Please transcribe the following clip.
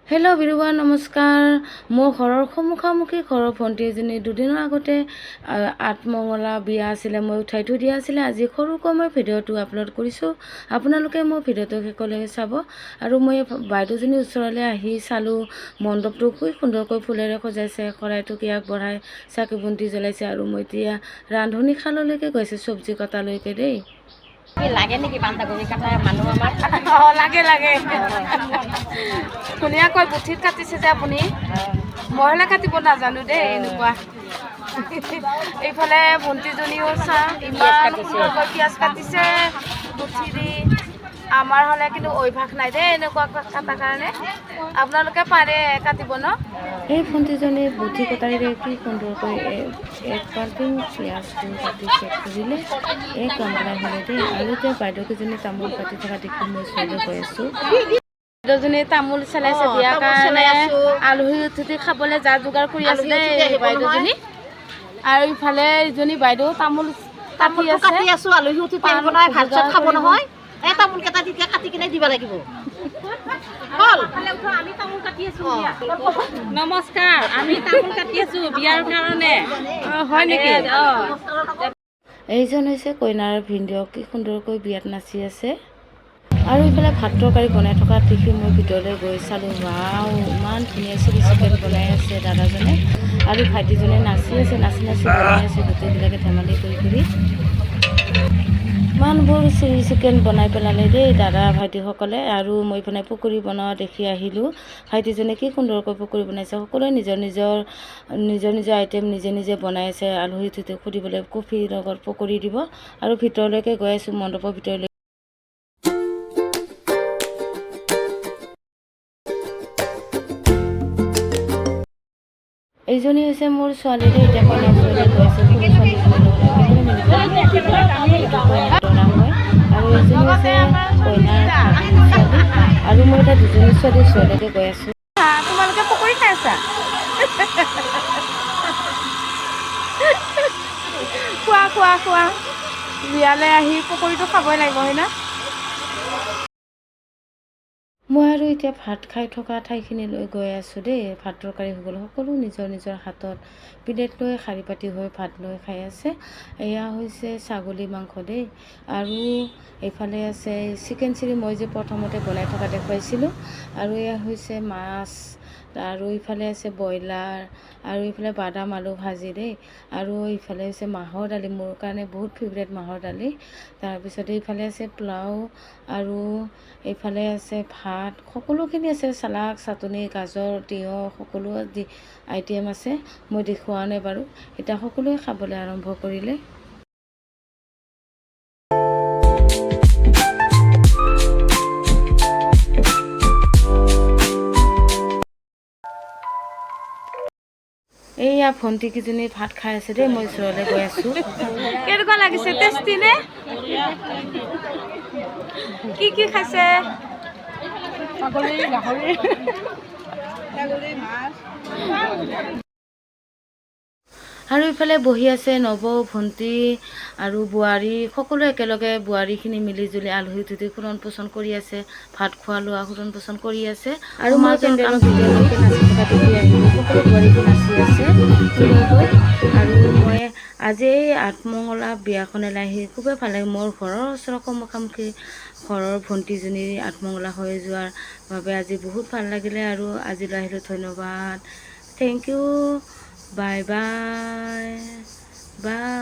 Hello' বিৰুৱা, নমস্কাৰ। মোৰ ঘৰৰ সন্মুখামুখি ঘৰৰ ভণ্টি এজনী দুদিনৰ আগতে আঠমঙলা বিয়া আছিলে, মই উঠাই থৈ দিয়া আছিলে। আজি সৰুকৈ মই ভিডিঅ'টো আপলোড কৰিছোঁ, আপোনালোকে মোৰ ভিডিঅ'টো শেষলৈকে চাব। আৰু মই বাইদেউজনীৰ ওচৰলৈ আহি চালোঁ, মণ্ডপটো খুব সুন্দৰকৈ ফুলেৰে সজাইছে, শৰাইটো আগবঢ়াই চাকি বন্তি জ্বলাইছে। আৰু মই এতিয়া ৰান্ধনীশাললৈকে গৈছোঁ, চব্জি কটালৈকে দেই। লাগে নেকি বন্ধাকবি কাটা মানুহ আমাৰ? অঁ, লাগে লাগে। ধুনীয়াকৈ বুঠিত কাটিছে যে আপুনি, মই হ'লে কাটিব নাজানো দেই এনেকুৱা। এইফালে ভণ্টিজনীও চা, ইমান সুন্দৰকৈ পিঁয়াজ কাটিছে বুঠি দি। আমাৰ হ'লে কিন্তু অভ্যাস নাই দেই এনেকুৱা কটাৰ কাৰণে। আপোনালোকে পাৰে কাটিব ন? এই ভণ্টিজনী বুঠি কটাৰীৰে কি সুন্দৰকৈ এক বাল্টিং পিঁয়াজটো কাটি শেষ কৰিলে, এক গামলা হ'লে দেই। আৰু এতিয়া বাইদেউকেইজনী তামোল কাটি থকা দেখি মই ওচৰলৈ গৈ আছোঁ। বাইদেউজনী তামোল চেলাইছে বিয়াৰ কাৰণে, আলহী অতিথি খাবলৈ যা যোগাৰ কৰি আছে দেই বাইদেউজনী। আৰু ইফালে ইজনী বাইদেউ তামোল কাটি আছে। কাটি আছো, আলহী অতিথি আহিব নহয়, ভাত চাত খাব নহয়। এই তামোল কেইটা তেতিয়া কাটি কিনে দিব লাগিব। হ'ল, আমি তামোল কাটি আছো। নমস্কাৰ, আমি তামোল কাটি আছো বিয়াৰ কাৰণে। হয় নেকি? এইজন হৈছে কইনাৰ ভিনদেউ, কি সুন্দৰকৈ বিয়াত নাচি আছে। আৰু ইফালে ভাত তৰকাৰী বনাই থকা দেখি মই ভিতৰলৈ গৈ চালোঁ। ৱাও, ইমান ধুনীয়া চিলি চিকেন বনাই আছে দাদাজনে, আৰু ভাইটিজনে নাচি আছে, নাচি নাচি বনাই আছে। গোটেইবিলাকে ধেমালি কৰি কৰি ইমানবোৰ চিলি চিকেন বনাই পেলালে দেই দাদা ভাইটিসকলে। আৰু মই ইপিনে পকৰি বনোৱা দেখি আহিলোঁ, ভাইটিজনে কি সুন্দৰকৈ পকৰি বনাইছে। সকলোৱে নিজৰ নিজৰ আইটেম নিজে নিজে বনাই আছে। আলহী অতিথিক সুধিবলৈ কফিৰ লগত পকৰি দিব। আৰু ভিতৰলৈকে গৈ আছোঁ, মণ্ডপৰ ভিতৰলৈ। এইজনী হৈছে মোৰ ছোৱালী দেই। এতিয়া কইনাৰ ওচৰলৈ গৈ আছে, সৰু ছোৱালীজনীৰ লগত একেবাৰে মিলি এইটো কইনাৰ দৰা হয়। আৰু এইজনী হৈছে কইনাৰ ভাগিন ছোৱালী। আৰু মই এতিয়া দুজনী ছোৱালীৰ ওচৰলৈকে গৈ আছোঁ। তোমালোকে পকৰি খাই আছা? খোৱা খোৱা খোৱা, বিয়ালৈ আহি পকৰিটো খাবই লাগিব, হয় না? মই আৰু এতিয়া ভাত খাই থকা ঠাইখিনিলৈ গৈ আছোঁ দেই। ভাত তৰকাৰী হৈ গ'ল, সকলো নিজৰ নিজৰ হাতত প্লেট লৈ শাৰী পাতি হৈ ভাত লৈ খাই আছে। এয়া হৈছে ছাগলী মাংস দেই। আৰু এইফালে আছে চিকেন চিলি, মই যে প্ৰথমতে বনাই থকা দেখুৱাইছিলোঁ। আৰু এয়া হৈছে মাছ, আৰু ইফালে আছে ব্ৰইলাৰ, আৰু ইফালে বাদাম আলু ভাজি দেই। আৰু ইফালে হৈছে মাহৰ দালি, মোৰ কাৰণে বহুত ফেভৰেট মাহৰ দালি। তাৰপিছতে ইফালে আছে পোলাও, আৰু এইফালে আছে ভাত, সকলোখিনি আছে, চালাড, চাটনি, গাজৰ, তিয়ঁহ, সকলো আইটেম আছে। মই দেখুওৱা নাই বাৰু। এতিয়া সকলোৱে খাবলৈ আৰম্ভ কৰিলে। এইয়া ভণ্টিকেইজনী ভাত খাই আছে দেই, মই ওচৰলৈ গৈ আছোঁ। কেনেকুৱা লাগিছে? টেষ্টি নে? কি কি খাইছে? ছাগলী, গাহৰি। আৰু ইফালে বহি আছে নবৌ, ভণ্টি আৰু বোৱাৰী, সকলো একেলগে। বোৱাৰীখিনি মিলি জুলি আলহী অতিথি শোধন পোষণ কৰি আছে, ভাত খোৱা লোৱা শোধন পোষণ কৰি আছে। আৰু মই পেণ্ডেলৰ ভিতৰলৈকে নাচি থকা দেখি আহিলোঁ, সকলো বোৱাৰীবোৰ নাচি আছে সুন্দৰকৈ। আৰু মই আজি এই আঠমঙলা বিয়াখনলৈ আহি খুবেই ভাল লাগে। মোৰ ঘৰৰ ওচৰৰ সন্মুখামুখি ঘৰৰ ভণ্টিজনীৰ আঠমঙলা হৈ যোৱাৰ বাবে আজি বহুত ভাল লাগিলে। আৰু আজিলৈ আহিলোঁ, ধন্যবাদ, thank you, bye bye bye.